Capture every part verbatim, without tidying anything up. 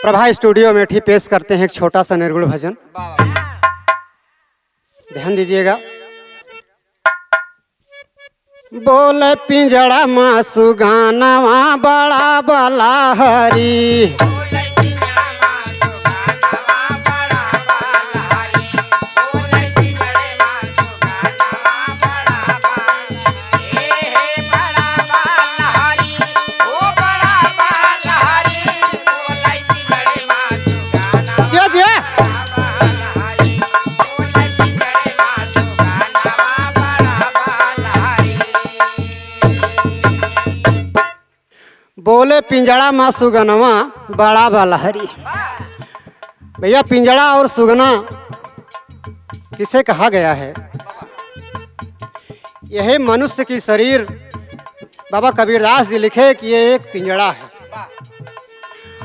प्रभा स्टूडियो में ठीक पेश करते हैं एक छोटा सा निर्गुण भजन। ध्यान दीजिएगा। बोले पिंजड़ा मा सुगानवा बड़ा बलहरी। बोले पिंजड़ा मा सुगनवा बड़ा बलहरी। भैया, पिंजड़ा और सुगना किसे कहा गया है? यही मनुष्य की शरीर, बाबा कबीरदास जी लिखे कि ये एक पिंजड़ा है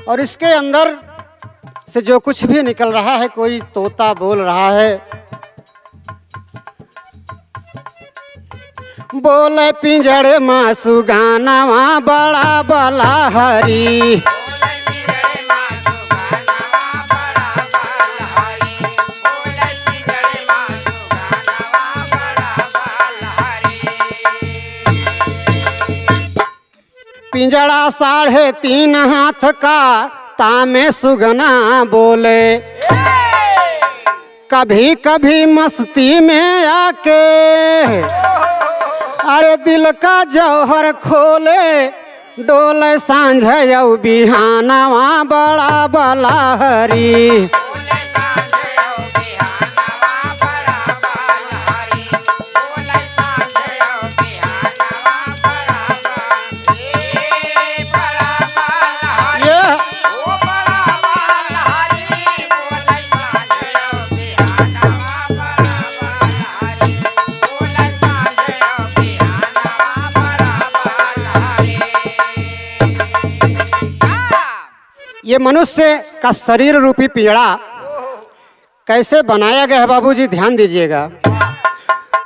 और इसके अंदर से जो कुछ भी निकल रहा है, कोई तोता बोल रहा है, बोले पिंजड़े मा सुगानवा बड़ा बलहरी। पिंजड़ा साढ़े तीन हाथ का तामे सुगना बोले। कभी कभी मस्ती में आके अरे दिल का जौहर खोले। डोले सांझ अउ बिहानवा बड़ा बलहरी। ये ये मनुष्य का शरीर रूपी पिंजड़ा कैसे बनाया गया है बाबूजी, ध्यान दीजिएगा।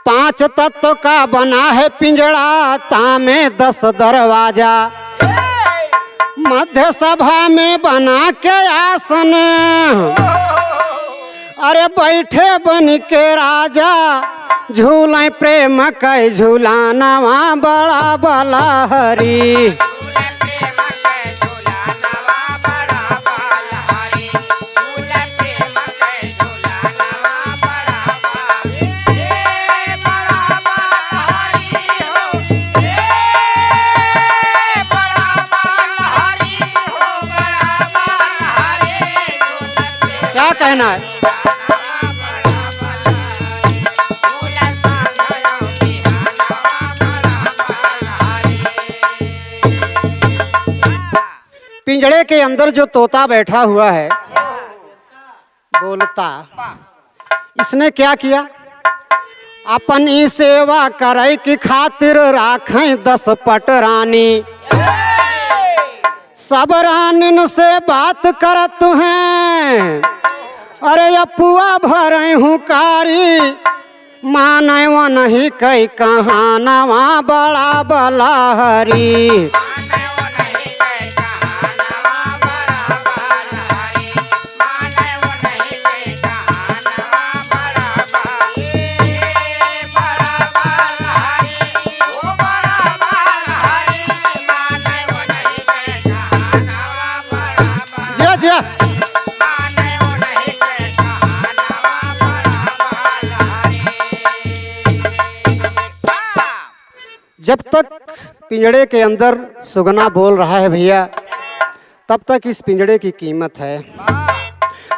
पांच तत्व का बना है पिंजड़ा, तामे दस दरवाजा। मध्य सभा में बना के आसन, अरे बैठे बन के राजा, झूले प्रेम कै झूलानवा बड़ा बलहरी। क्या कहना है? पिंजड़े के अंदर जो तोता बैठा हुआ है, बोलता, इसने क्या किया? अपनी सेवा करे की खातिर राखें दस पट रानी। सब रानिन से बात करत हैं, अरे अपुआ भरे हुंकारी, माने वनही कै कहानवा बड़ा बलहरी। जय जय। जब तक पिंजड़े के अंदर सुगना बोल रहा है भैया, तब तक इस पिंजड़े की कीमत है,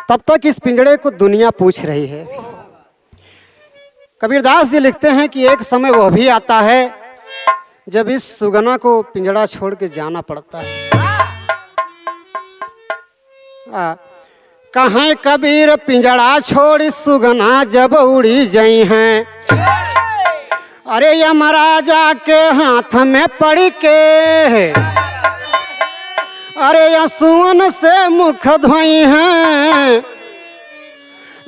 तब तक इस पिंजड़े को दुनिया पूछ रही है। कबीरदास जी लिखते हैं कि एक समय वह भी आता है जब इस सुगना को पिंजड़ा छोड़ के जाना पड़ता है। आ, कहें कबीर पिंजड़ा छोड़ी सुगना जब उड़ी जइहैं, अरे यमराजा के हाथ में पड़ी के, अरे असुवन से मुख धोइहैं,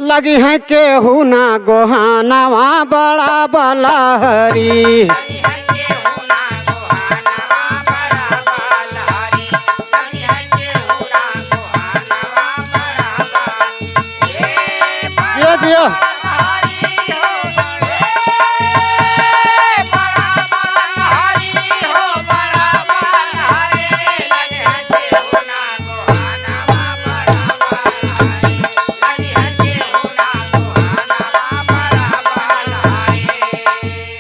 लगिहैं केहू ना गोहानवा बड़ा बलहरी। भैया,